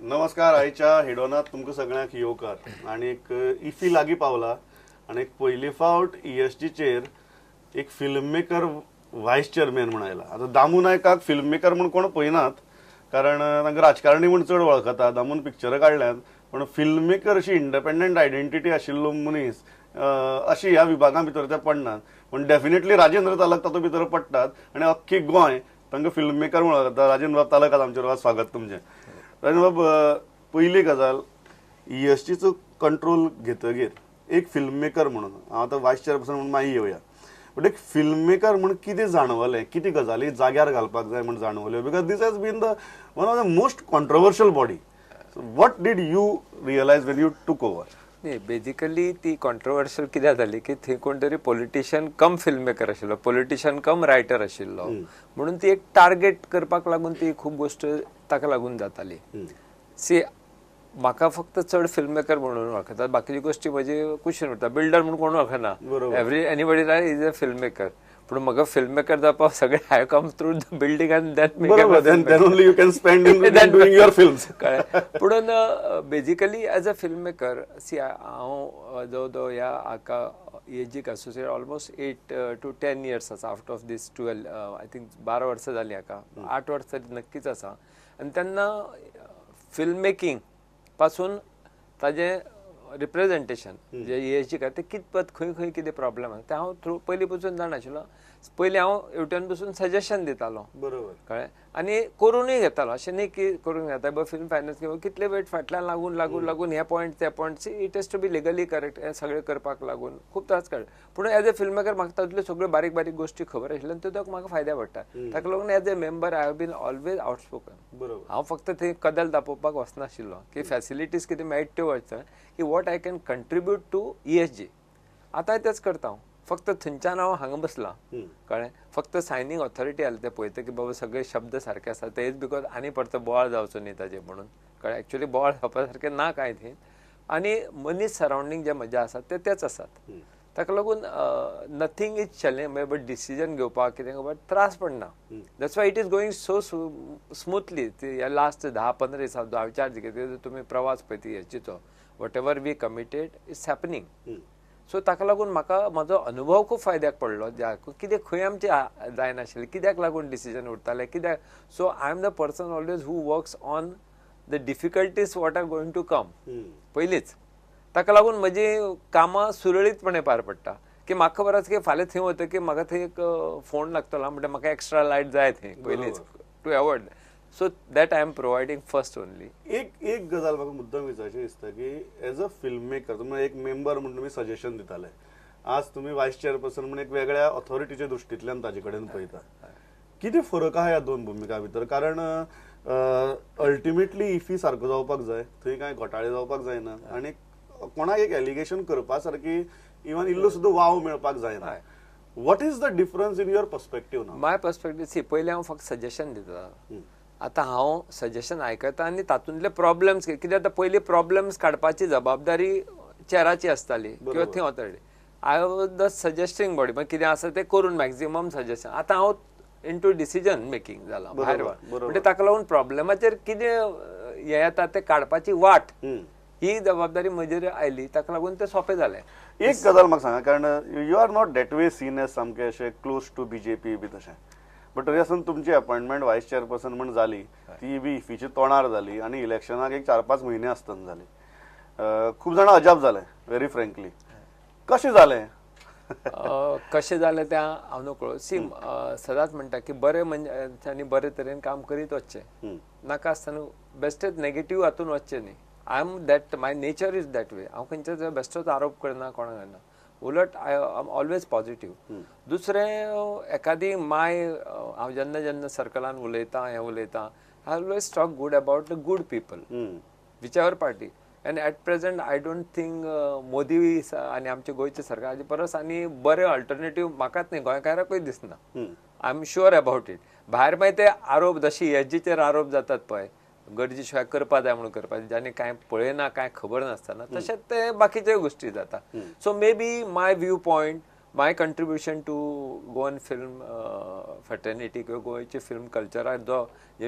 नमस्कार. आयच्या हेडोनात तुमकां सगळ्यांक येवकार. आनी एक इफी लागीं पावला आनी एक पयली फावट ESGचेर एक फिल्म मेकर वायस चेअरमॅन म्हूण आयला. आतां दामू नायकाक फिल्म मेकर म्हूण कोण पळयनात, कारण तांकां राजकारणी म्हूण चड वळखता. दामून पिक्चरां काडल्यात, पूण फिल्म मेकर अशी इंडिपेंडंट आयडेंटिटी आशिल्लो मनीस अशी ह्या विभागां भितर ते पडनात. पूण डेफिनेटली राजेंद्र तालक तातूंत भितर पडटात आनी अख्खी गोंय तांकां फिल्म मेकर म्हूण वळखता. राजेंद्र बाब तालक, आज आमचे बरोबर स्वागत तुमचें. राजेंद्र बाब, पयली गजाल, ESGचो कंट्रोल घेतगीर एक फिल्म मेकर म्हणून, हांव आतां वायस चेअरपर्सन म्हणून मागीर येवया, बट एक फिल्म मेकर म्हूण कितें जाणवलें, कितें गजाली जाग्यार घालपाक जाय म्हूण जाणवल्यो? Because this has been the one of the most controversial body. What did you realise when you took over? न्ही, बेजिकली ती कॉन्ट्रोवर्शियल कित्याक जाली की थंय कोण तरी पॉलिटिशियन कम फिल्म मेकर आशिल्लो, पॉलिटिशियन कम रायटर आशिल्लो, म्हणून ती एक टार्गेट करपाक लागून ती खूब गोश्ट ताका लागून जाताली. सी, म्हाका फक्त चड फिल्म मेकर म्हणून वळखतात, बाकीची गोश्टी म्हजी कुशीन उरता. बिल्डर म्हणून कोण वळखना, every anybody is a film maker. पूण म्हाका फिल्म मेकर जावपाक सगळे I come through the building and then only you can spend in doing your films. कळ्ळें? पुणून basically as a film maker, see, हांव जवळ जवळ ह्या हाका ESGक असोसिएट ऑलमोस्ट 8 to 10 years आसा. Out of this 12, I think 12 वर्सां जालीं हाका, 8 वर्सां तरी नक्कीच आसा. आनी तेन्ना फिल्म मेकींग पासून ताजें रिप्रेझेंटेशन जे ESG काय ते कितपत खंय खंय कितें प्रॉब्लेम आसा तें हांव थ्रू पयलीं पसून जाणा आशिल्लो. पयलीं हांव हेवटेन बसून सजेशन दितालो, बरोबर, कळ्ळें, आनी करुनूय घेतालो. अशें न्ही की करून घेता, बाबा फिल्म फायनान्स किंवा कितले वेट फाटल्यान लागून लागून लागून हे पॉयंट ते point, see it has to be legally correct, हें सगळें करपाक लागून खूब त्रास काडले. पूण एज अ फिल्म मेकर म्हाका तातूंतल्यो सगळ्यो बारीक बारीक गोश्टी खबर आशिल्ल्यो आनी त्यो म्हाका फायद्या पडटा. ताका लागून as a member I have been always outspoken. बरोबर. हांव फक्त थंय कदल दापोवपाक वचनाशिल्लो की फॅसिलिटीज कितें मेळटा त्यो वचना, की what I can contribute to ESG. आतांय तेंच करता हांव, फक्त थंयच्यान हांव हांगा बसलां, कळ्ळें. फक्त सायनींग ऑथॉरिटी आसली ते पळयता की बाबा सगळे शब्द सारके आसा, तेच because आनी परतो बोवाळ जावचो न्ही ताजेर म्हणून, कळ्ळें. एक्चुअली बोवाळ जावपा सारकें ना कांय थंय, आनी मनीस सरावंडींग जे म्हजे आसात ते तेच आसात. ताका लागून nothing is challenge, but decision घेवपाक कितें घेवपाक त्रास पडना. That's why it is going so smoothly. ह्या लास्ट 10-15 दिसां हांव चार्ज घेतली, तुमी प्रवास पळयता ESGचो, whatever we committed it's happening. So ताका लागून म्हाका म्हजो अनुभव खूब फायद्याक पडलो, ज्या कितें खंय आमचें जायनाशिल्लें, कित्याक लागून डिसिजन उरतालें कित्याक. So I am the person always who works on the difficulties what are going to come पयलींच. ताका लागून म्हजी कामां सुरळीतपणे पार पडटा. की म्हाका खबर आसा की फाल्यां थंय वतकीर म्हाका थंय एक फोन लागतलो, म्हणटा म्हाका एक्स्ट्रा लायट जाय थंय पयलींच, to avoid. So that I am providing first only. एक एक गजाल म्हाका मुद्दम विचारची दिसता की एज अ फिल्म मेकर तुमी एक मेंबर म्हूण तुमी सजेशन दिताले, आज तुमी वायस चेअरपर्सन म्हूण एक वेगळ्या ऑथॉरिटीच्या दृश्टींतल्यान ताजे कडेन पळयता. कितें फरक आहा ह्या दोन भुमिका भितर? कारण अल्टिमेटली इफी सारको जावपाक जाय, थंय कांय घोटाळे जावपाक जायना आनी कोणाक एक एलिगेशन करपा सारकी इवन इल्लो सुद्दां वाव मेळपाक जायना. What is the difference in your perspective now? My perspective, see, पयलीं हांव फक्त सजेशन दिता, आतां हांव सजेशन आयकता आनी तातूंतले प्रॉब्लम्स कित्याक आतां पयलीं प्रॉब्लम्स काडपाची जबाबदारी चेराची आसताली किंवा थंय authority. I was the suggesting body, मागीर कितें आसा तें करून मॅक्झिमम सजेशन. आतां हांव इंटू डिसिजन मेकींग जाला भायर, म्हणजे ताका लागून प्रॉब्लमाचेर कितें हें येता तें काडपाची वाट ही जबाबदारी म्हजेर आयली, ताका लागून तें सोंपें जालें. एक गजाल म्हाका सांगा, कारण you are not that way seen as सामकें अशें क्लोज टू BJP बी तशें, बट तरी आसून तुमची अपॉयंटमेंट वायस चेअरपर्सन म्हूण जाली, ती बी इफीच्या तोंडार जाली आनी इलेक्शनाक एक 4-5 म्हयने आसतना जाली. खूब जाणां अजाप जालें, व्हेरी फ्रेंकली. कशें जालें? कशें जालें तें हांव नकळो. सी, सदांच म्हणटा की बरें मनशांनी बरे तरेन काम करीत वचचें, नाका आसतना बेस्टेच नेगेटीव हातून वचचें न्ही. I am that, my nature is that way. हांव खंयच्याच बेस्टोच आरोप करना, कोणाक करना, उलट I am always positive. दुसरें, एखादी माय हांव जेन्ना जेन्ना सर्कलान उलयतां हें उलयतां, I always talk good about the good people, whichever party. And at present I don't think Modi आनी आमचे गोंयचे सरकार हाजे परस आनी बरें अल्टरनेटीव म्हाकाच न्ही, गोंयकाराकूय दिसना. I am sure about it. भायर मागीर ते आरोप जशे ESGचेर आरोप जातात पळय, गरजे शिवाय करपा जाय म्हणून करपा, ज्याने कांय पळयना कांय खबर नासतना, तशेंच ते बाकीच्यो गोश्टी जाता. So maybe my view point My contribution to Goan film fraternity किंवा गोंयचे फिल्म कल्चराक जो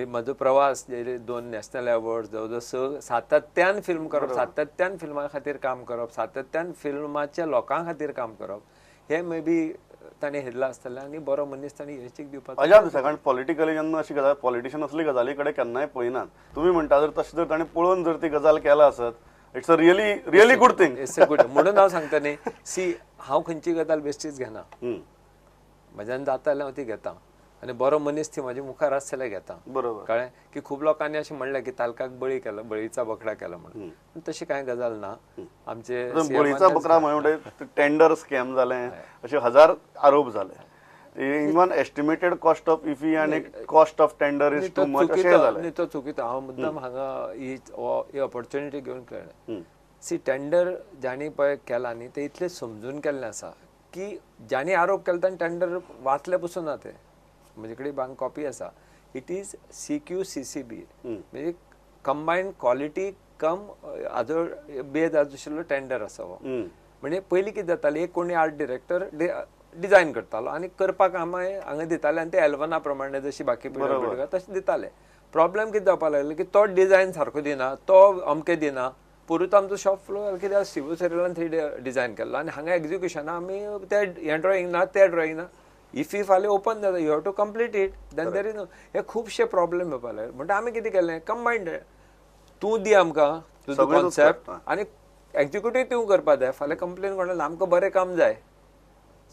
म्हजो प्रवास, जे 2 नॅशनल अवॉर्ड्स, जवळ जवळ सातत्यान फिल्म करप, सातत्यान फिल्मा खातीर काम करप, सातत्यान फिल्माच्या लोकां खातीर काम करप, हे मे बी ताणें हेरलां आसतलें आनी बरो मनीस ताणें हेचीक दिवपाचो. अजाप दिसा, कारण पॉलिटिकली जेन्ना अशी गजाल, पॉलिटिशन असली गजाली कडेन केन्नाय पळयनात. तुमी म्हणटा जर तशें जर ताणें पळोवन जर ती गजाल केला आसत, it's a really really good thing. It's a good. म्हणून हांव सांगता न्ही, सी हांव खंयची गजाल बेश्टीच घेना, म्हज्यान जाता जाल्यार हांव ती घेता आनी बरो मनीस ती म्हज्या मुखार आसा जाल्यार घेता. बरोबर. कळ्ळें की खूब लोकांनी अशें म्हणलें की तालकाक बळी केलो, बळीचा बकडा केलो म्हणून, तशी कांय गजाल ना. आमचे बळीचा बकडा म्हणजे टेंडर स्कॅम जालें, अशे हजार आरोप जाले. Even estimated cost of IFFI आनी cost of tender is too much अशें जालें. तो चुकीचो. हांव मुद्दाम हांगा ही ऑपॉर्च्युनिटी घेवन कळ्ळें. सी टेंडर जांणी पळय केला न्ही ते इतलें समजून केल्लें आसा की जांणी आरोप केला तांणी टेंडर वाचले पसून ना. ते म्हजे कडेन बांग कॉपी आसा. It is CQCCB, म्हणजे कंबायन्ड क्वॉलिटी कम हाजो बेज आशिल्लो टेंडर आसा हो. म्हणजे पयलीं कितें जातालें, एक कोणी आर्ट डिरेक्टर डिझायन करतालो आनी करपाक आमी हांगा दिताले आनी ते एल्वना प्रमाणे जशी बाकी तशें दिताले. प्रॉब्लेम कितें जावपाक लागलो की तो डिझायन सारको दिना, तो अमकें दिना. पुरूत आमचो शॉप फ्लोर कित्याक शिवू सरेलान थंय डिझायन केल्लो आनी हांगा एग्जिक्युशना आमी ते हें ड्रॉइंग ना, ते ड्रॉइंग ना. इफी फाल्यां ओपन जाता, you have to complete it, then there is no. हे खुबशे प्रॉब्लेम येवपाक लागले. म्हणटा आमी कितें केलें, कंबायन्ड तूं दी आमकां तुजो कॉन्सेप्ट आनी एक्जिक्युटीव तूं करपाक जाय. फाल्यां कंप्लेन कोणाक, आमकां बरें काम जाय.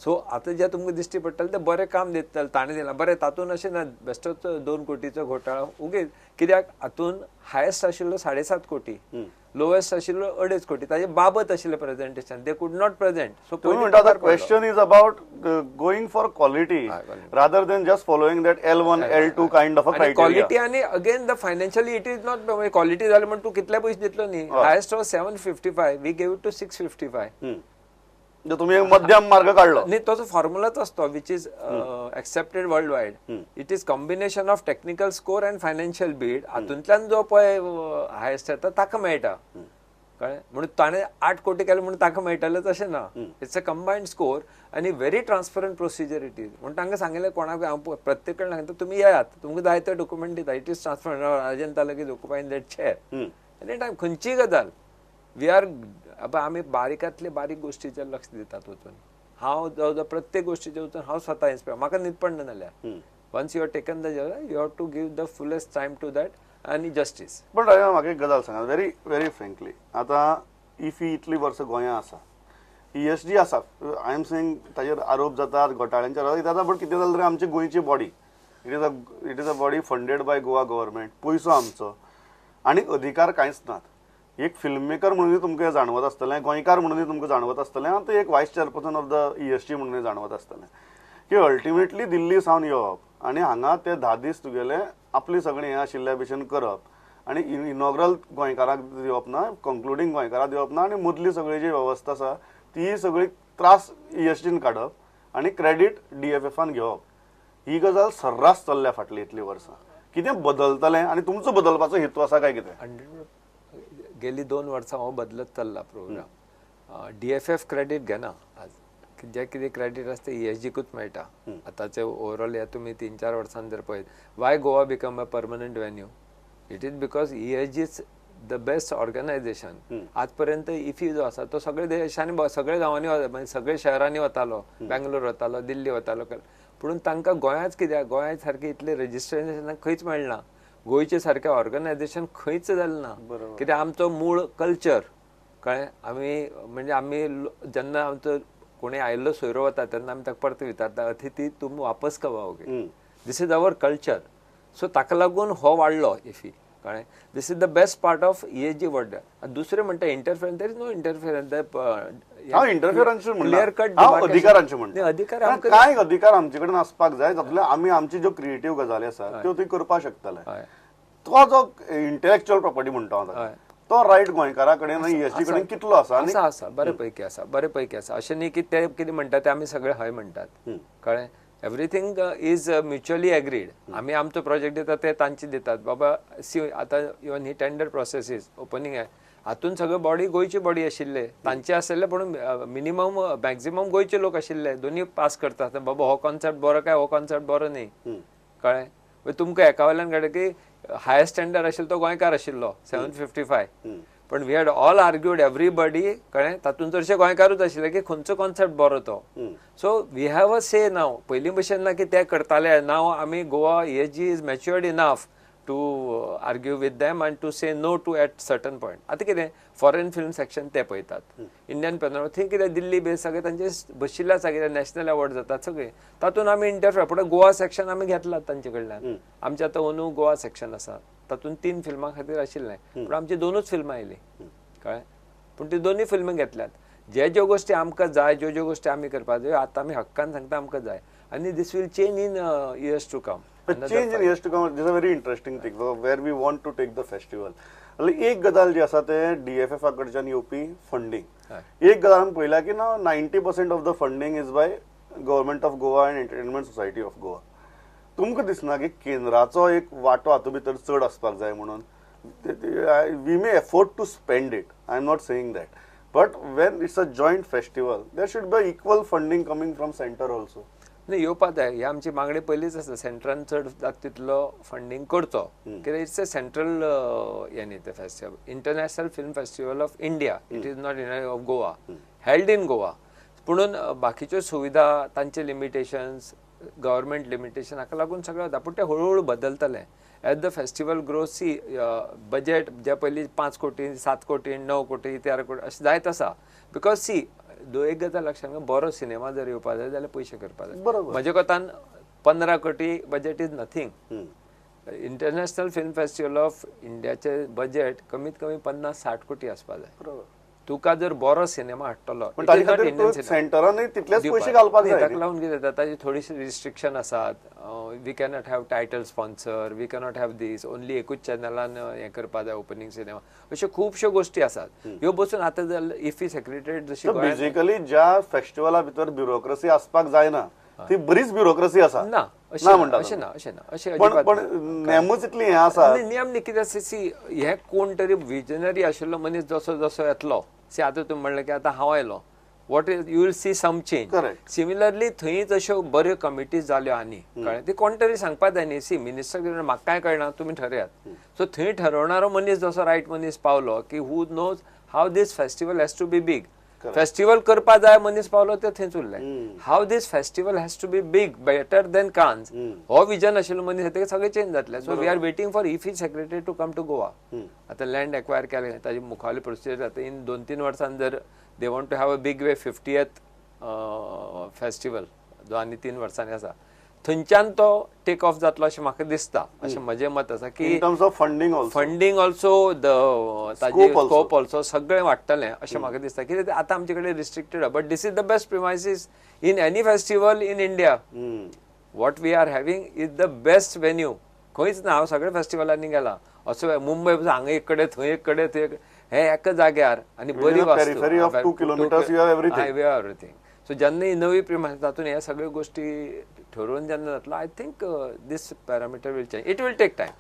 सो आतां जें तुमकां दिश्टी पडटलें तें बरें काम दितलें, ताणें दिलां बरें. तातूंत अशें ना बेश्टोच 2 कोटीचो घोटाळो उगीच कित्याक हातूंत हायस्ट आशिल्लो 7.5 कोटी, लोएस्ट आशिल्लो 2.5 कोटी. ताजे बाबत आशिल्लें presentation, they could not present. So question is about going for quality rather than just following that L1 L2 kind of a criteria. Quality आनी again the financially it is not quality जालें म्हण तूं कितले पयशे दितलो न्ही. Highest was 755, we gave it to 655. तुम्ही एक मध्यम मार्ग काढलो न्ही. तो फॉर्म्युलाच असतो which is accepted world wide. It is combination of technical score and financial bid. हातूंतल्यान जो पळय हायस्ट येता ताका मेळटा. कळ्ळें, म्हणून ताणें 8 कोटी केले म्हणून ताका मेळटलें तशें ना. It's a combined score आनी very transparent procedure it is. म्हणून तांकां सांगिल्लें कोणाक, हांव प्रत्येक कडेन सांगता तुमी येयात, तुमकां जाय ते डॉक्युमेंट दिता. It is transparent. Rajan Talak is occupying that chair any time. खंयचीय गजाल we are, आमी बारीकांतले बारीक गोष्टीचेर लक्ष दितात वचून. हांव जवळ जवळ प्रत्येक गोष्टीचेर वचून हांव स्वता इन्स्पायर, म्हाका न्हीद पडना जाल्यार. Once you have taken the you have to give the fullest time to that आनी जस्टीस. पण म्हाका एक गजाल सांगा व्हेरी व्हेरी फ्रेंकली, आतां इफी इतली वर्सां गोंयांत आसा, ESG आसा, I am saying ताजेर आरोप जातात, घोटाळ्यांचे आरोप जातात, बट कितें जालें तरी आमची गोंयची body, it is a body funded by Goa government, पयसो आमचो आनी अधिकार कांयच नात. एक फिल्म मेकर म्हणून तुमकां हें जाणवत आसतलें, गोंयकार म्हणून तुमकां जाणवत आसतलें, आनी एक vice chairperson of the ESG म्हणून जाणवत आसतलें की अल्टिमेटली दिल्ली सावन येवप आनी हांगा ते 10 दीस तुगेले आपली सगळें हें आशिल्ल्या भशेन करप आनी इनॉग्रल गोंयकाराक दिवप ना, कंक्लुडींग गोंयकाराक दिवप ना, आनी मदली सगळी जी वेवस्था आसा ती सगळी त्रास ESGन काडप आनी क्रेडीट DFFान घेवप, ही गजाल सर्रास चल्ल्या फाटली इतली वर्सां. कितें बदलतलें आनी तुमचो बदलपाचो हेतू आसा काय कितें? गेली 2 वर्सां हो बदलत चल्ला प्रोग्राम. DFF credit घेना आज, जे कितें क्रेडीट आसा तें ESGकूच मेळटा. आतांचे ओवरऑल ह्या तुमी 3-4 वर्सां जर पळयत, why Goa become a permanent venue, it is because ESG is the best organisation. आजपर्यंत इफी जो आसा तो सगळे देशांनी, सगळे गांवांनी, म्हणजे सगळे शहरांनी वतालो, बेंगलोर वतालो, दिल्ली वतालो, पूण तांकां गोंयांत कित्याक, गोंयांत सारकें इतलें रजिस्ट्रेशन खंयच मेळना, गोंयचे सारकें ऑर्गनायझेशन खंयच जालें ना. कित्याक आमचो मूळ कल्चर कळ्ळें, आमी म्हणजे आमी जेन्ना आमचो कोणी आयिल्लो सोयरो वता तेन्ना आमी ताका परत विचारता, अतिथी तुम वापस कब आओगे, this is our culture. So ताका लागून हो वाडलो इफी, कळ्ळें. This is the best part of ESG world. दुसरें म्हणटा interference, there is no interference. Interference clear cut अधिकारांचे म्हणटा, अधिकार काय अधिकार आमचे कडेन आसपाक जाय, जातले आमी आमची ज्यो क्रिएटीव गजाली आसा त्यो ती करपाक शकतले. तो जो इंटलेक्च्युअल प्रॉपर्टी म्हणटा हांव तो रायट गोंयकारा कडेन ESG कडेन कितलो आसा? आसा आसा, बरे पैकी आसा, बरे पैकी आसा. अशें न्ही की ते कितें म्हणटा ते आमी सगळे हय म्हणटात, कळ्ळें. Everything is mutually agreed. आमी आमचो प्रोजेक्ट दितात, ते तांचे दितात. बाबा सी आतां even he tender process is opening आहे, हातून सगळे बॉडी गोंयची बॉडी आशिल्ले तांचे आशिल्ले, पूण मिनिमम मॅक्झिमम गोंयचे लोक आशिल्ले. दोन्ही पास करता बाबा हो कॉन्सेप्ट बरो काय हो कॉन्सेप्ट बरो न्ही, कळ्ळें. तुमकां एका वयल्यान कळ्ळें की हायस्ट स्टँडर्ड आशिल्लो तो गोंयकार आशिल्लो 755, पण we had all argued everybody, कळ्ळें, तातूंत चडशे गोंयकारूच आशिल्ले की खंयचो कॉन्सेप्ट बरो तो. So we have a say now. पयलीं भशेन ना की ते करताले, नाव आमी Goa ESG is matured enough to argue with them and to say no to at certain point. आतां कितें फॉरेन फिल्म सेक्शन ते पळयतात, इंडियन पॅनोरमा थंय कितें दिल्ली बेस सगळे तांचे बशिल्ले आसा, कितें नॅशनल अवॉर्ड जातात सगळे, तातूंत आमी इंटरफेर. पूण गोवा सेक्शन आमी घेतलां तांचे कडल्यान. आमचें आतां अंदू गोवा सेक्शन आसा, तातूंत 3 फिल्मां खातीर आशिल्लें, पूण आमची 2च फिल्मां आयलीं, कळ्ळें. पूण ती दोनूय फिल्मां घेतल्यात. जे ज्यो गोश्टी आमकां जाय, ज्यो ज्यो गोश्टी आमी करपाक जाय, आतां आमी हक्कान सांगता आमकां जाय, आनी this will change in years to come. But change in years to come, this is a very interesting thing where we want to take the festival. एक गजाल जी आसा ते DFF कडच्यान येवपी फंडींग, एक गजाल आमी पळयल्या की ना 90% of the funding is by government of Goa and entertainment society of Goa. तुमकां दिसना की केंद्राचो एक वांटो हातूंत भितर चड आसपाक जाय म्हणून? We may afford to spend it, I am not saying that, but when it's a joint festival there should be equal funding coming from centre also. न्ही येवपा जाय, ही आमची मागणी पयलींच आसा, सेंट्रान चड जाता तितलो फंडींग करचो, कित्याक it's a central हें न्ही तें festival, international film festival of India, it is not in of Goa, held in Goa. पुणून बाकीच्यो सुविधा, तांचे लिमिटेशन्स, गव्हर्मेंट लिमिटेशन हाका लागून सगळें जाता, पूण तें हळूहळू बदलतलें as the festival grows. See budget जे पयलीं 5 कोटी, 7 कोटी, 9 कोटी, 13 कोटी अशें जायत आसा, because सी एक गजाल लक्षांत, बरो सिनेमा जर येवपा जाय जाल्यार पयशे करपा जाय. म्हज्या कोतान 15 कोटी budget is nothing. International film festival of इंडियाचे बजेट कमीत कमी 50-60 कोटी आसपा जाय. तुका जर बरो सिनेमा हाडटलो, ताका लागून कितें जाता, ताजी थोडीशी रिस्ट्रिक्शन आसात. We cannot have title sponsor, we cannot have these, only एकूच चॅनलान हें करपा जाय ओपनींग सिनेमा, अश्यो खुबश्यो गोश्टी आसात. ह्यो बसून आतां जर इफी सेक्रेटरीट जशी बेजिकली ज्या फेस्टिवला भितर ब्युरोक्रेसी आसपाक जायना ती बरीच ब्युरोक्रेसी आसा. ना अशें ना, अशें ना, अशें ना, अशें पण नेमूच इतली हें आसा. नियम न्ही, कितें आसा सी, हें कोण तरी विजनरी आशिल्लो मनीस जसो जसो येतलो, सी आतां तुमी म्हणलें की आतां हांव आयलो, what is you will see some change. Similarly थंय तश्यो बऱ्यो कमिटीज जाल्यो आनी कळ्ळें, ती कोण तरी सांगपा जाय न्ही. सी मिनिस्टर म्हाका कांय कळना, तुमी ठरयात. सो थंय ठरवणारो मनीस जसो रायट मनीस पावलो की who knows how this festival has to be big, festival करपा जाय मनीस पावलो ते थंयच उरलें. How this festival has to be big, better than Cannes, हो विजन आशिल्लो मनीस, ते सगळें चेंज जातलें. So we are waiting for IFFI secretary to come to Goa. आतां लँड एक्वायर केलें, ताजी मुखावली प्रोसिजर जाता. इन 2-3 वर्सां जर they want to have a big way 50th festival जो आनी 3 वर्सांनी आसा, थंयच्यान तो टेक ऑफ जातलो अशें म्हाका दिसता, अशें म्हजें मत आसा की in terms of funding also, funding also, the ताजी स्कोप ऑल्सो सगळें वाडटलें अशें म्हाका दिसता. कित्याक आतां आमचे कडेन restricted, but this is the best premises in any festival in India. What we are having is the best venue. खंयच ना, हांव सगळे फेस्टिवलांनी गेला, असो मुंबय हांगा एक कडेन, थंय एक कडेन, थंय हे एका जाग्यार आनी बरी वास्तू, एवरीथींग. सो जेन्ना ही नवी प्रिमायस तातूंत ह्या सगळ्यो गोश्टी ठरोवन जेन्ना जातलो, I think this parameter will change, it will take time.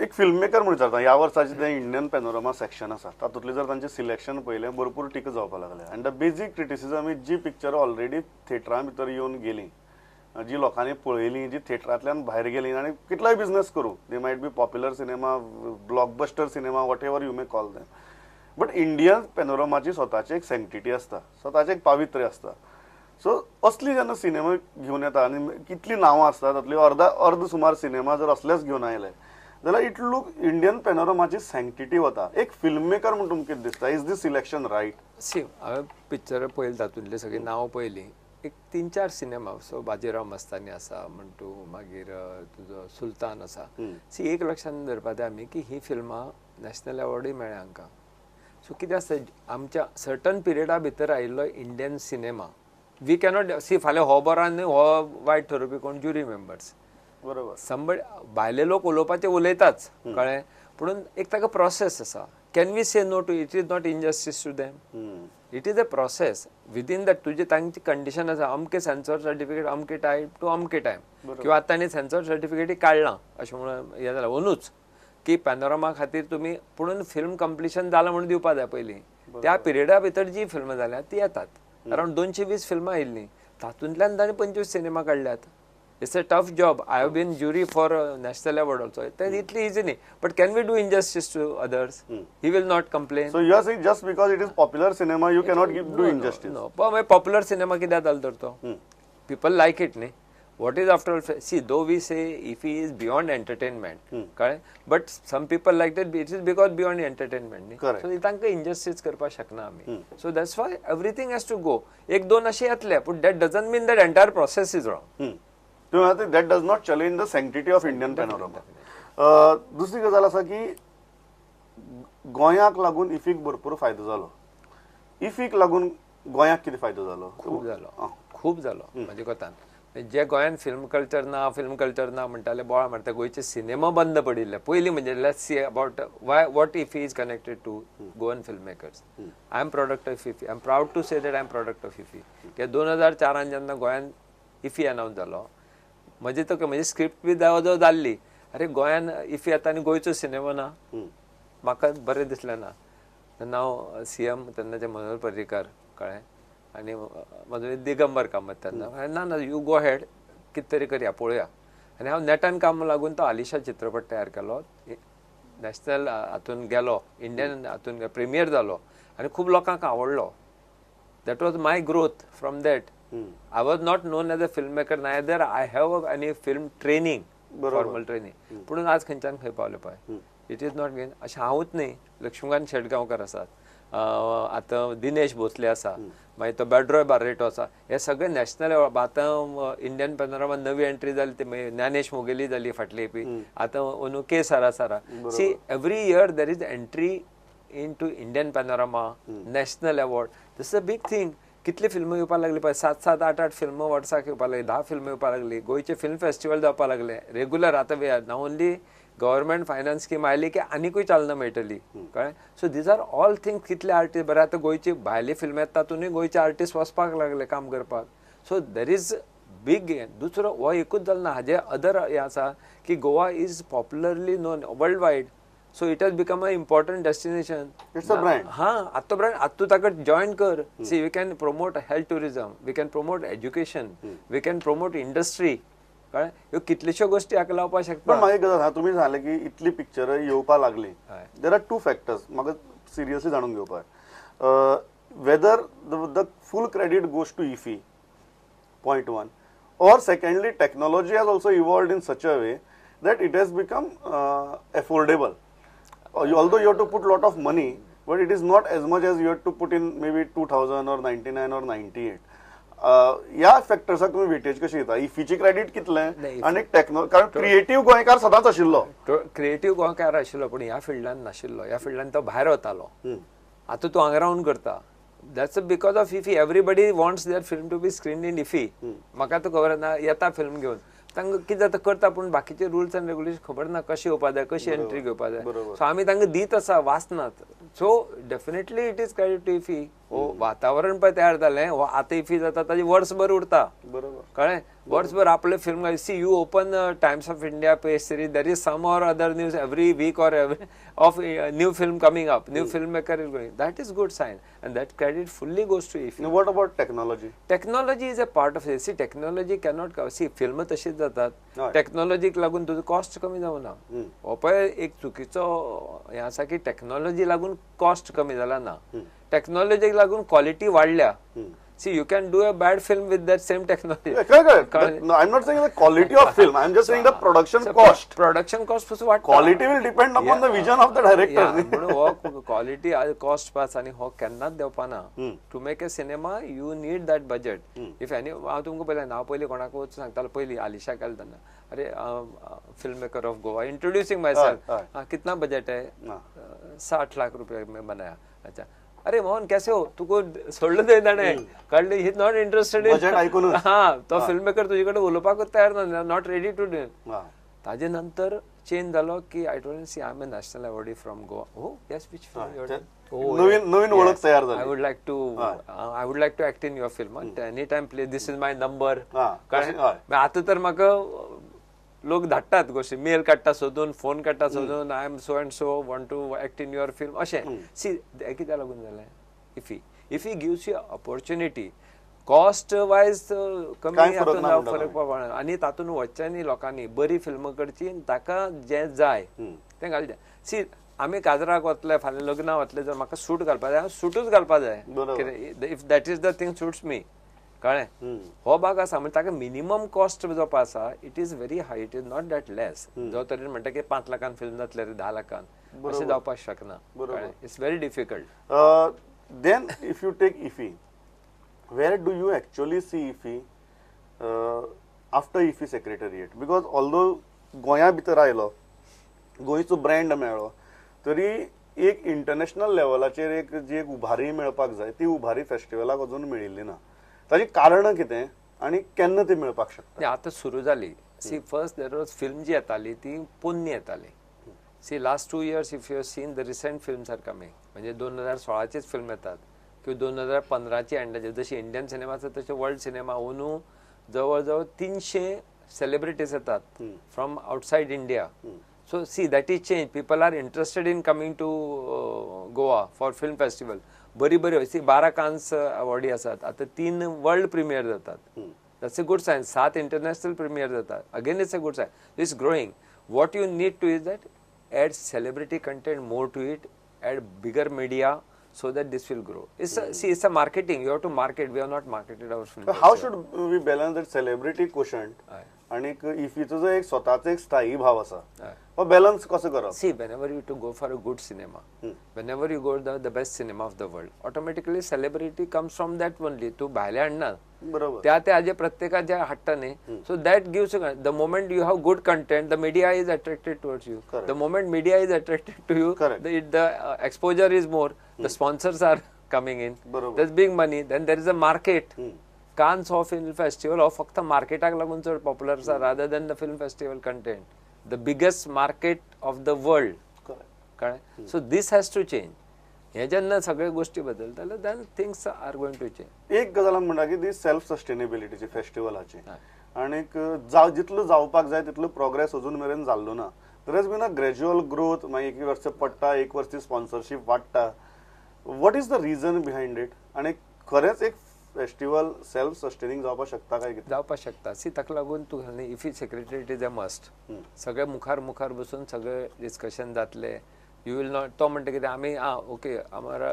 एक फिल्म मेकर म्हणून विचारता, ह्या वर्साचें जें इंडियन पॅनोरमा सेक्शन आसा तातूंतलें जर तांचें सिलेक्शन पळयलें, भरपूर टिका जावपाक लागलें. And the basic criticism is जी पिक्चर ऑलरेडी थिएटरां भितर येवन गेलीं, जी लोकांनी पळयलीं, जी थिएटरांतल्यान भायर गेलीं, आनी कितलोय बिजनस करूं, they might be popular cinema, blockbuster cinema, whatever you may call them, but Indian पॅनोरमाची स्वताची एक सँक्टिटी आसता, स्वताचें एक पावित्र्य आसता. सो असली जेन्ना सिनेमा घेवन येता आनी कितलीं नांवां आसता तातूंतली अर्द सुमार सिनेमा जर असलेच घेवन आयले जाल्यार it look Indian पॅनोरमाची सँक्टिटी वता. एक फिल्म मेकर म्हूण तुमकां कितें दिसता, is this selection right? See, हांवें पिक्चरां पळयलीं, तातूंतलीं सगळीं नांवां पळयलीं, एक 3-4 सिनेमा, सो बाजीराव मस्तानी आसा म्हण तूं, मागीर तुजो सुलतान आसा. सी एक लक्षांत दवरपा जाय आमी की ही फिल्मां नॅशनल एवॉर्डूय मेळ्ळ्या हांकां. सो कितें आसता, आमच्या सर्टन पिरियडा भितर आयिल्लो Indian cinema we cannot see, फाल्यां हो बरो आनी हो वायट ठरोवपी कोण, ज्युरी मेंबर्स. बरोबर, संबड भायले लोक उलोवपाचे उलयताच, कळ्ळें, पूण एक ताका प्रोसेस आसा. Can we say no to it? Is not injustice to them, it is a process within that. तुजे तांची कंडिशन आसा, अमके सेन्सॉर सर्टिफिकेट अमके टायम टू अमके टायम, किंवा आतां तांणी सेन्सॉर सर्टिफिकेटय काडलां अशें म्हणून हें जालां अंदूच. की पॅनोरमा खातीर तुमी पुणून फिल्म कंप्लिशन जालां म्हणून दिवपा जाय पयलीं. त्या पिरियडा भितर जी फिल्मां जाल्या ती येतात. अरावंड 220 फिल्मां आयिल्लीं, तातूंतल्यान ताणें 25 सिनेमा काडल्यात. It's a tough job. I have been jury for national award also. ते इतली इजी न्ही, but can we do injustice to others? He will not complain. So you are saying just because it is popular cinema you cannot do injustice. No, पण popular cinema कित्याक जालो तर तो people like it न्ही. What is after all, see, though we say IFFI is beyond entertainment, कळ्ळें, but some people like that it is because beyond entertainment न्ही. So तांकां injustice करपाक शकना आमी. So that's why everything has to go. एक दोन अशें येतले, पूण that doesn't mean that entire process is wrong. That does not challenge the sanctity of Indian Panorama. दुसरी गजाल आसा की गोंयाक लागून इफीक भरपूर फायदो जालो. इफीक लागून गोंयाक कितें फायदो जालो? खूब जालो, खूब जालो. म्हज्या कोतान जे गोंयान फिल्म कल्चर ना, फिल्म कल्चर ना म्हणटाले, बोळा मारता, गोंयचे सिनेमा बंद पडिल्ले पयलीं. म्हणजे let's see about why what IFFI is connected to Goan film makers. I am product of IFFI. I am proud to say that I am product of IFFI. कित्याक 2004 जेन्ना गोंयान इफी अनावन्स जालो, म्हजे तो म्हजी स्क्रिप्ट बी जवळ जवळ जाल्ली. अरे गोंयान इफी येता आनी गोंयचो सिनेमा ना, म्हाका बरें दिसलें ना. तेन्ना हांव सीएम तेन्नाचे मनोहर पर्रीकर, कळ्ळें, आनी म्हजो दिगंबर कामत तेन्ना, ना ना you go head, कितें तरी करया पळोवया. आनी हांव नेटान काम लागून तो आलिशा चित्रपट तयार केलो, नॅशनल हातून गेलो, इंडियन हातून प्रिमियर जालो आनी खूब लोकांक आवडलो. That was my growth from that. I was not known as a film maker, neither I have any film training, formal training. पूण आज खंयच्यान खंय पावले पळय. It is not gain. अशें हांवूच न्ही, लक्ष्मीकांत शेटगांवकर आसात, आतां दिनेश भोसले आसा, मागीर तो बेड्रॉय बार्रेटो आसा, हे सगळे नॅशनल. आतां इंडियन पॅनोरमा नवी एंट्री जाली ती ज्ञानेश मोगेली जाली फाटली पी, आतां अंदू K Sara Sara. See, every year there is entry into Indian Panorama, national award. This is a big thing. कितली फिल्मां येवपाक लागली पळय, 7 7 8 8 फिल्मां वर्साक येवपाक लागली, 10 फिल्मां येवपाक लागली. गोंयचे फिल्म फेस्टिवल जावपाक लागले रेगुलर. आतां now only government finance scheme आयली की आनिकूय चालना मेळटली, कळ्ळें. So these are all things. कितले आर्टिस्ट बरे आतां गोंयची भायली फिल्मां येता तातूंतय गोंयचे आर्टिस्ट वचपाक लागले काम करपाक. So there is big. दुसरो हो एकूच जालो ना, हाजे अदर हें आसा की Goa is popularly known world wide. So it has become a important destination. It's a brand. हां, आतां ब्रँड, आतां तूं ताका जॉयन कर. See, we can promote health tourism, we can promote education, we can promote industry, कळ्ळें. ह्यो कितल्योश्यो गोश्टी हाका लावपाक शकता. पण म्हाका एक गजाल, तुमी सांगलें की इतली पिक्चरां येवपाक लागली, there are to factors म्हाका सिरियसली जाणून घेवपाक. Whether the full credit goes to IFFI, point one, or secondly technology has also evolved in such a way that it has become affordable. Although you have to put lot of money, but it is not as much as you have to put in maybe 2000 or 99 or 98. ह्या फॅक्टर्साक तुमी weightage कशी दिता? इफीची credit कितलें आनी technology? कारण creative गोंयकार सदांच आशिल्लो, क्रिएटीव गोंयकार आशिल्लो, पूण ह्या फिल्डान नाशिल्लो. ह्या फिल्डान तो भायर वतालो. आतां तूं हांगा रावन करता. That's because of IFFI. Everybody wants their film to be screened in IFFI. म्हाका तो खबर ना, येता फिल्म घेवन तांकां कितें जाता करता, पूण बाकीचे रुल्स आनी रेगुलेशन खबर ना, कशें येवपा जाय, कशी एंट्री घेवपा जाय. सो आमी तांकां दीत आसा, वाचनात. So definitely it is credit to IFFI. हो वातावरण पळय तयार जालें, हो आतां इफी जाता ताजी वर्सभर उरता, कळ्ळें. वर्सभर आपले film. See, you open Times of India page series, there is some or other news every week or every of new film coming up, new film maker is going. That is good sign and that credit fully goes to IFFI. What about technology? Technology is a part of it. See, technology cannot see film तशीच जातात, टेक्नॉलॉजीक लागून तुजो cost कमी जावना. हो पळय एक चुकीचो हें आसा की टेक्नॉलॉजी लागून कॉस्ट कमी जाला ना, टेक्नॉलॉजीक लागून क्वॉलिटी वाडल्या. See, you can do a bad film with that same technology. Correct. No, I'm not saying the quality of film. I'm just saying the production cost. Production cost पासून वाडटा. Quality will depend upon the vision of the director. म्हणून हो quality cost pass आनी हो केन्नाच देवपा ना. To make a cinema you need that budget. If any, हांव तुमकां पयलें, हांव पयलीं कोणाक वचून सांगतालो, पयलीं आलिशा केलें तेन्ना, अरे film maker of Goa, introducing myself, कितना बजट है? 60 लाख रुपये में बनाया. अच्छा, अरे मोहन कैसे हो, तुका सोडलं ते ताणें, कळ्ळें, he is not interested in. हा, तो फिल्म मेकर तुजे कडेन उलोवपाकूच तयार ना, not ready to do. ताजे नंतर चेंज जालो की I don't see, I am a national awardee from Goa. Oh yes, which film? नवीन नवीन ओळख तयार झाली. I would like to act in your film any time, play, this is my number. आता तर म्हाका लोक धाडटात गोश्टी, मेल काडटा सोदून, फोन काडटा सोदून, I am so and so want to act in your film अशें. सी कित्याक लागून जालें, IFFI IFFI gives you opportunity, cost wise कमी फरक पडना आनी तातूंत वचचें न्ही लोकांनी, बरी फिल्मां करची ताका जें जाय तें घालचें. सी आमी काजराक वतले, फाल्यां लग्नाक वतले, जर म्हाका सूट घालपा जाय हांव सुटूच घालपा जाय, if that is the thing suits me, कळ्ळें. हो भाग आसा म्हणजे ताका मिनिमम कॉस्ट जो आसा it is very high, it is not that less. जो तरेन म्हणटा की 5 लाखान फिल्म जातले रे 10 लाखान, अशें जावपाक शकना, it's very difficult. Then if you take IFFI, where do you actually see IFFI after IFFI secretariat? Because although गोंया भितर आयलो, गोंयचो ब्रँड मेळ्ळो, तरी एक इंटरनॅशनल लेवलाचेर एक जी एक उभारी मेळपाक जाय ती उभारी फेस्टिवलाक अजून मेळिल्ली ना. ताची कारणां कितें आनी केन्ना ती मेळपाक शकता? आतां सुरू जाली. See first there was film जी येताली ती पोन्नी येताली. See last 2 years if you have seen the recent films are coming, म्हणजे 2016चीच फिल्म येतात किंवा 2015ची एंडाचे, जशी इंडियन सिनेमा आसा तशे वर्ल्ड सिनेमा अंदू जवळ जवळ 300 सेलिब्रिटीज येतात from outside India. So see that is change, people are interested in coming to Goa for film festival. बरी बरी सी 12 कान्स अवॉर्डी आसात, आतां 3 वर्ल्ड प्रिमियर जातात, that's a good sign. 7 international premiere जातात, again it's a good sign, it's growing. What you need to is that add celebrity content more to it, add bigger media, so that this will grow. It's a, see, it's a marketing. You have to market. We have not marketed our film. So how should we balance that celebrity quotient आणि इफीचो जो एक स्वतःचो एक स्थायी भाव आसा हो balance कसो करप? See, whenever you to go for a good cinema, whenever you go the best cinema of the world, automatically celebrity comes from that only. तूं भायले हाडना, बरोबर, त्या त्या हाजे प्रत्येकाचे हाडटा न्ही. So that gives the moment you have good content, the media is attracted towards you. The moment media is attracted to you, the exposure is more, the sponsors are coming in, that's big money, then there is a market. Cannes हो film festival हो फक्त मार्केटाक लागून चड popular आसा rather than the film festival content, the biggest market of the world, कळ्ळें. So this has to change. हे जेन्ना सगळे गोष्टी बदलतले then things are going to change. एक गजाल म्हणटा की ती सेल्फ सस्टेनेबिलिटीची फेस्टिवलाची आनीक जितलो जावपाक जाय तितलो प्रोग्रेस अजून मेरेन जाल्लो ना. There has been a gradual growth, मागीर एक वर्स पडटा, एक वर्स ती स्पॉन्सरशीप वाडटा. What is the reason behind it? आनी खरेंच एक फेस्टिवल सेल्फ सस्टेनिंग जावपाक शकता काय कितें? जावपाक शकता. सी ताका लागून तूं IFFI secretariat is a must. सगळे मुखार मुखार बसून सगळे डिस्कशन जातले. You will not, तो म्हणटा कितें आमी आं ओके आमरा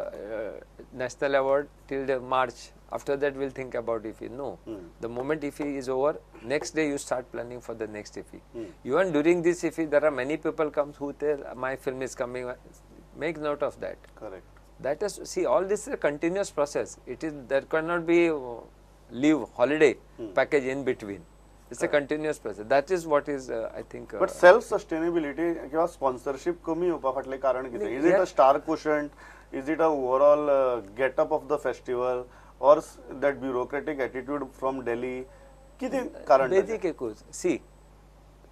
national award till the March, after that we'll think about IFFI. No, the moment IFFI is over, next day you start planning for the next IFFI. Even during this IFFI there are many people comes who tell my film is coming, make note of that. Correct. That is, see, all this is a continuous process. It is, there cannot be leave, holiday package in between. It's a continuous process. That is what is, I think. But self sustainability किंवा sponsorship कमी येवपा फाटलें कारण कितें? Is it a star quotient? Is it a overall getup of the festival? Or that bureaucratic attitude from Delhi? कितें कारण? Basic एकूच. See,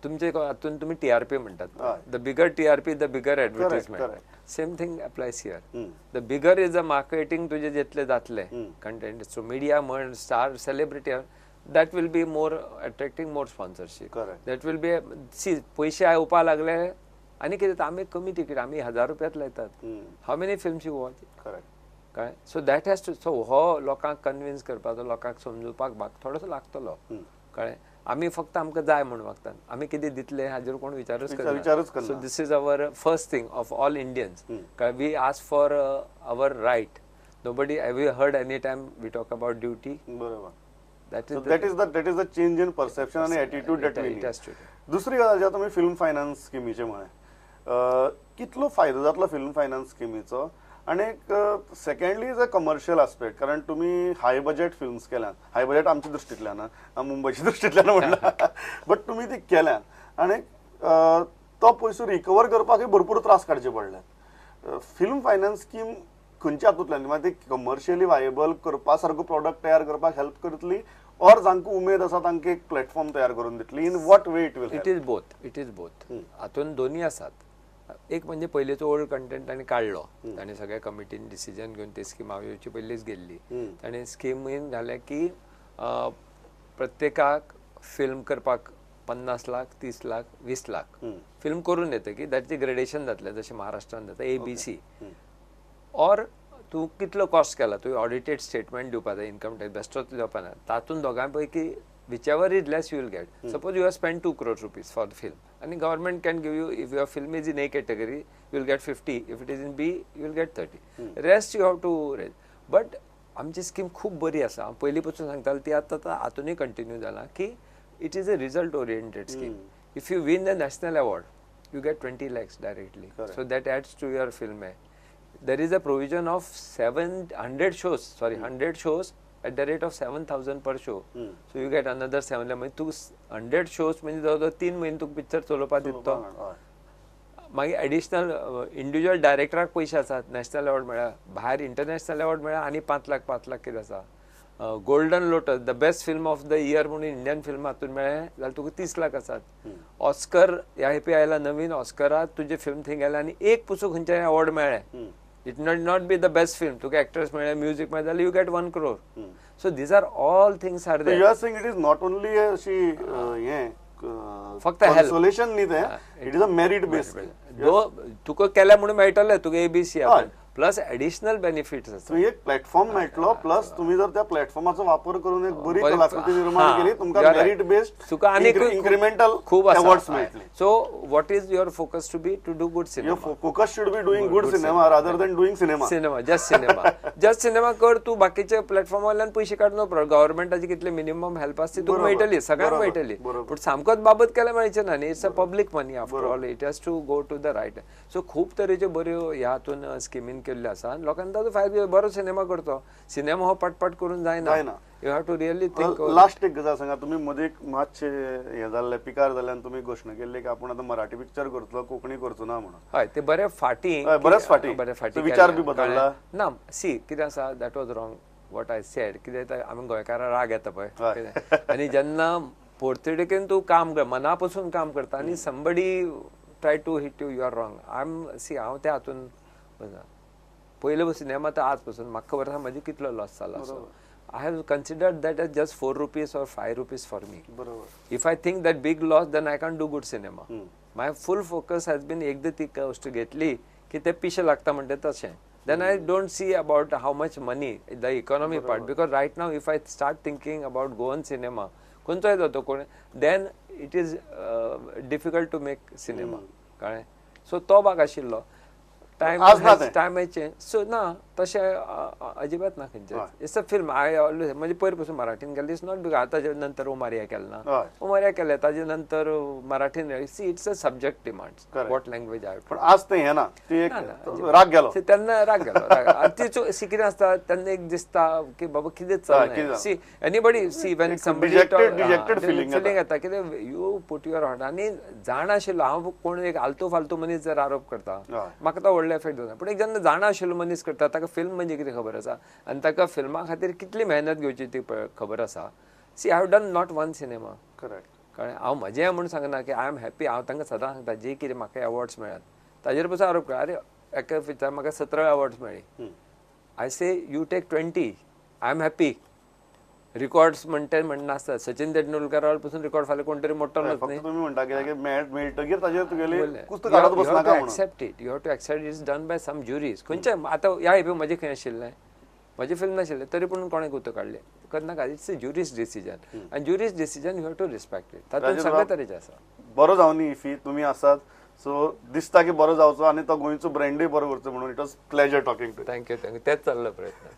तुमचे हातून तुमी TRP म्हणटात. The bigger TRP, the bigger advertisement. Same thing applies here. The bigger is the marketing तुजे जितले जातले कंटेंट, सो मिडिया म्हण, star, celebrity, that will be more attracting more sponsorship. That will be, see, पयशे येवपा लागले आनी कितें, आमी कमी तिकीट, आमी 1000 रुपयात लायतात. How many films you watch? कळ्ळें. So that has to, so हो लोकांक कन्विन्स करपाचो, लोकांक समजुपाक भाग थोडोसो लागतलो, कळ्ळें. आमी फक्त आमकां जाय म्हूण मागतात, आमी कितें दितले हाजेर कोण विचारूच करना. So this is our first thing of all Indians. We ask for our right. Nobody have you heard any time we talk about duty? बरोबर. That is the change in perception आनी एटीट्यूड that we need. दुसरी गजाल जेन्ना तुमी film finance स्किमीचें म्हळें, कितलो फायदो जातलो फिल्म फायनान्स स्किमीचो? आनी एक secondly is a commercial aspect, कारण तुमी हाय बजेट फिल्म्स केल्यात. हाय बजेट आमच्या दृश्टींतल्यान, मुंबयच्या दृश्टींतल्यान म्हणला, बट तुमी ती केल्यात आनी तो पयसो रिकवर करपाकय भरपूर त्रास काडचे पडले. फिल्म फायनान्स स्कीम खंयच्या हातूंतल्यान मागीर ती कमर्शियली वायबल करपा सारको प्रोडक्ट तयार करपाक हेल्प करतली, और जांकां उमेद आसा तांकां एक प्लॅटफॉर्म तयार करून दितली? In what way it will? It is both. It is both. हातून दोन्ही आसात. एक म्हणजे पयलींचो ओल्ड कंटेंट ताणें काडलो, ताणें सगळ्या कमिटीन डिसिजन घेवन ती स्कीम हांव येवची पयलींच गेल्ली. ताणें स्किमीन घालें की प्रत्येकाक फिल्म करपाक 50 लाख 30 लाख 20 लाख फिल्म करून येतं की ताचे ग्रेडेशन जातलें जशें महाराष्ट्रान जाता ए बी सी ऑर तूं कितलो कॉस्ट केला तुवें ऑडिटेड स्टेटमेंट दिवपा जाय इन्कम टॅक्स बेश्टोच दिवपा ना तातूंत दोगां पैकी whichever is less you will get. Suppose you have spent 2 crore rupees for the film and government can give you, if your film is in A category you will get 50, if it is in B you will get 30. Rest you have to raise. But आमची scheme खूब बरी आसा, हांव पयलीं पसून सांगतालो ती आतां आतां आतूनय कंटिन्यू जाला की it is a result oriented scheme. If you win the national award you get 20 lakhs directly. So that adds to your film. There is a provision of 700 shows, sorry 100 shows at the rate of 7,000 per show. So you get another 7 lakh. म्हणजे तूं 100 shows म्हणजे जवळ जवळ 3 म्हयने तुका picture चलोवपाक दिता. मागीर एडिशनल इंडिविज्युअल डायरेक्टराक पयशे आसात, नॅशनल अवॉर्ड मेळ्ळा, भायर इंटरनॅशनल अवॉर्ड मेळ्ळा आनी 5 लाख 5 लाख कितें आसा. Golden Lotus the best film of the year म्हणून इंडियन फिल्म हातून मेळ्ळें जाल्यार तुका 30 लाख आसात. ऑस्कर ह्या हेपी आयला नवीन ऑस्कराक तुजें फिल्म थंय गेलें आनी एक पसून खंयच्याय अवॉर्ड मेळ्ळें, it not not be the best film, तुका एक्ट्रेस मेळ्ळें, म्युजीक मेळ्ळें जाल्यार you get 1 crore. So these are all things are there. You are saying it is not only अशी हें फक्त कन्सोलेशन न्ही तें, it is a merit based. दो तुका केल्या म्हणून मेळटलें तुका A B C plus additional benefits आसा. एक प्लॅटफॉर्म मेळटलो प्लस तुम्ही जर त्या प्लॅटफॉर्माचो वापर करून एक बरी कलाकृती निर्माण केली तुमकां मेरीट बेस्ड तुका आनी इन्क्रिमेंटल खूब अवॉर्ड्स मेळटले. So what is your focus to be to do good cinema. Your focus should be doing good cinema rather than doing cinema. Cinema just cinema just cinema कर तूं, बाकीच्या प्लॅटफॉर्मा वयल्यान पयशे काड नो प्रॉब्लम. गव्हर्मेंटाची कितले minimum help आसता ती तुका मेळटली, सगळ्यांक मेळटली, पूण सामकोच बाबत केल्यार मेळचें ना न्ही. It's a public money after all, it has to go to the right. So खूब तरेच्यो बऱ्यो ह्या हातून स्किमीन केल्ल्यो आसा आनी लोकांनी ताचो फायदो. बरो सिनेमा करचो, सिनेमा हो पटपट करून जायना, you have to really think. Last एक गजाल सांगा, तुमी मदीं मातशे हें जाल्ले पिकार जाल्ले आनी तुमी घोशणा केल्ली की आपूण आतां मराठी पिक्चर करतलो, कोंकणी करचो ना म्हणून. हय, ते बरे फाटीं बरेच फाटीं बरे फाटीं विचार बी बदलला ना. सी कितें आसा, that was wrong what I said. कितें आमी गोंयकारां राग येता पळय, आनी जेन्ना पोर्तुगेन तूं काम कर, मना पसून काम करता आनी somebody try to hit you, you are wrong. I am see हांव त्या हातून पयले सिनेमा तर आज पसून म्हाका खबर आसा म्हजे कितलो लॉस जाला. So I have considered that as just 4 rupees or 5 rupees for me. If I think that big loss then I can't do good cinema. My full focus has been एकदां ती गोश्ट घेतली की ते पिशें लागता म्हणटा तशें, then I don't see about how much money, the economy part, because right now if I start thinking about Goan cinema खंयचोय जातो कोण, then it is difficult to make cinema. कळ्ळें? सो तो भाग आशिल्लो. Time time change. सो ना तशें अजिबात ना खंयचें. It's a film. I always म्हणजे पयर पसून मराठीन केलें, it's not because आतां नंतर उमारिया केलें ना, उमारिया केलें ताजे नंतर मराठीन. See it's a subject demands what language I. पण आज तें हें ना, ती एक राग गेलो तेन्ना, राग गेलो. ती सी कितें आसता तेन्ना एक दिसता की बाबा कितें चल्लें. See anybody see when somebody feeling येता कितें you put your heart. आनी जाणा आशिल्लो हांव कोण एक आलतू फालतू मनीस जर आरोप करता म्हाका तो व्हडलो एफेक्ट जाता, पूण एक जेन्ना जाणा आशिल्लो मनीस करता ताका फिल्म म्हणजे कितें खबर आसा आनी ताका फिल्मा खातीर कितली मेहनत घेवची ती खबर आसा. See I have done not one cinema. Correct. कळ्ळें? हांव म्हजें म्हूण सांगना की I am happy. हांव तांकां सदां सांगता जे कितें म्हाका अवॉर्ड्स मेळ्ळ्यात ताजेर पसून आरोप कर. अरे एका पिक्चर म्हाका 17 अवॉर्ड्स मेळ्ळी, I say you take 20, I am happy. Records म्हणटे म्हणनासता, Sachin तेंडुलकरा पसून रिकॉर्ड फाल्यां कोण तरी मोडटलोच न्ही. तुमी म्हणटा कित्याक मेळटगीर ताजेर तुगेली कुस्त काडत बसनाका म्हणून. Accept it, you have to accept it's done by some juries. खंयचे आतां ह्या हेपी म्हजें खंय आशिल्लें, म्हजें फिल्म नाशिल्लें तरी पूण कोणें कुतो काडलें करनाका. It's a jury's decision आनी jury's decision you have to respect it. तातूंत सगळे तरेचें आसा. बरो जावनी इफी तुमी आसात, सो दिसता की बरो जावचो आनी तो गोंयचो ब्रँडूय बरो करचो म्हणून. It was pleasure talking to. Thank you, thank you. तेच चल्लो प्रयत्न.